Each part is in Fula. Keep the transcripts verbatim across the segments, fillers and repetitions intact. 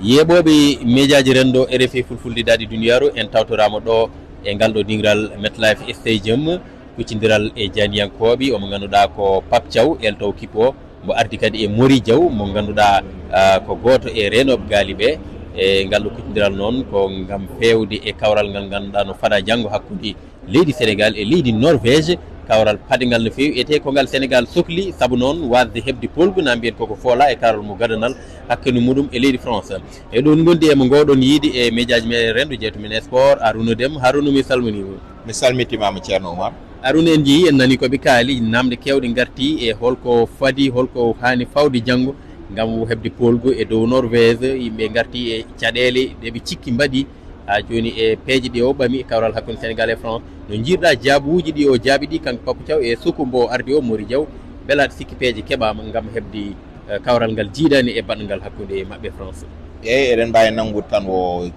Yeeɓooɓe mejaaji renndo R F I Fulfulde daɗi duniyaaru, en tawtoraama ɗo e ngal ɗo dingiral MetLife Stadium, kuccindiral e jaandiyankooɓe, omo ngannduɗaa ko Pape Thiaw, eltowo kippo, mo ardi kadi e Mori Diaw, mo ngannduɗaa, ah, ko gooto e reenooɓe gaali ɓe. E ngal ɗo kuccindiral noon ko ngam feewde e kawral ngal ngannduɗaa no fada janngo hakkunde leydi Sénégal e leydi Norvège, kawral padengal no feewi, etee ko ngal Sénégal sokli, sabu noon waasde heɓde poolgu, na mbiyen koko foola e kawral mo gadanal hakkunde muɗum e leydi France. E ɗon ngondi e mo ngoɗon yiidi e mejaaji meɗen renndo, jeytuɗo men sport, Harouna Déme. Harouna, mi salminiima. Mi salmitiima, Ceerno Oumar. Harouna, en njiyii, en nanii ko ɓe kaali, naamne keewɗe ngartii e holko fadi, holko haani fawde janngo ngam heɓde poolgu e dow Norvège, yimɓe ngartii e caɗeele ɗe ɓe cikki mbaɗi haa jooni e peeje ɗe o ɓami e kawral hakkunde Sénégal e France. No njiirɗaa jaabuuji ɗi o jaabi ɗi, kanko Pape Thiaw, e suku mbo ardi o, Mori Diaw, mbela aɗa sikki peeje keɓaama ngam heɓde, eh, kawral ngal jiidaani e baɗngal hakkunde maɓɓe e France? Eeyi, eɗen mbaawi nanngude tan o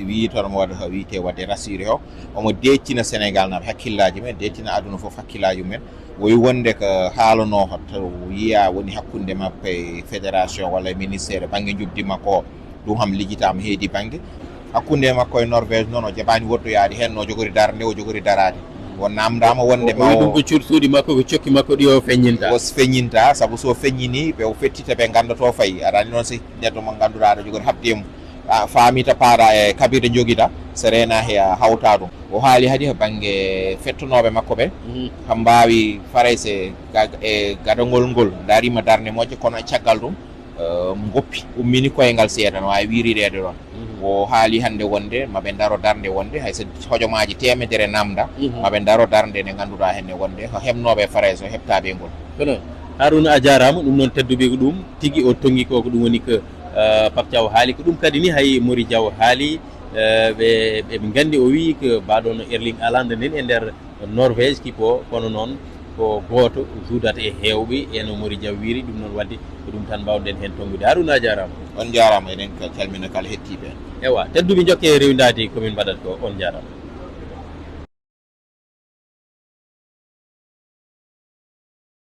wii tan omo waɗa ko wiyetee waɗde rassuré o. Omo deeƴtina Sénégal naaɓe hakkillaaji men, deeƴtina aduna fof hakkillaaji men. O wi wonde ko haalanoo, taw yiyaa woni hakkunde makko e fédération walla e ministère e bannge njoɓdi makko o. Ɗum kam lijjitaama heedi bannge. Hakkunde makko e Norvège noon, o jaɓaani woɗɗoyaade heen, no jogori darnde, o jogori daraade. O naamndaama wonde ma o wi ɗum ko cuuɗi makko, ko cokki makko ɗi o feññinta. O feññinta, sabu so feññinii, ɓe o fettita, ɓe ngannda to fayi. Aɗa anndi noon, si neɗɗo mo ngannduɗaa aɗa jogori haɓde e mum, a faami ta paaɗa e kabirɗe njogiɗa, so reena he a hawta ɗum. O haali hadi he bannge fettonooɓe makko ɓe, mhm, kam mbaawi Farayse ga-, e gadangol ngol, ndaarima darnde moƴƴo, kono e caggal ɗum, eh, ngoppi, ummini koyngal seeɗa, no waawi wiirireede ɗoon. Mhm. O haali hannde wonde ma ɓe ndaro darnde wonde, hay so hojomaaji teemedere naamnda, mhm, ma ɓe ndaro darnde nde ngannduɗaa henne wonde ko heɓnooɓe Farayse o heɓtaade e ngol. Kono Harouna, a jaaraama. Ɗum noon, tedduɓe, ko ɗum tigi o tonngi ko, ko ɗum woni ko, eh, Pape Thiaw haali. Ko ɗum kadi ni hay Mori Diaw haali, eh, ɓe, ɓe nganndi o wii ko mbaɗono Erling Haaland nden e nder Norvège kippo, kono noon ko gooto juudata e heewɓe, e no Mori Diaw wiiri. Ɗum noon waɗde ko ɗum tan mbaawɗen heen tonngude. Harouna, a jaaraama. On njaaraama, eɗen ka-, calmina kala hettiiɓe. Ewa, tedduɓe, njokke rewindaade ko min mbaɗata ko. On njaaraama.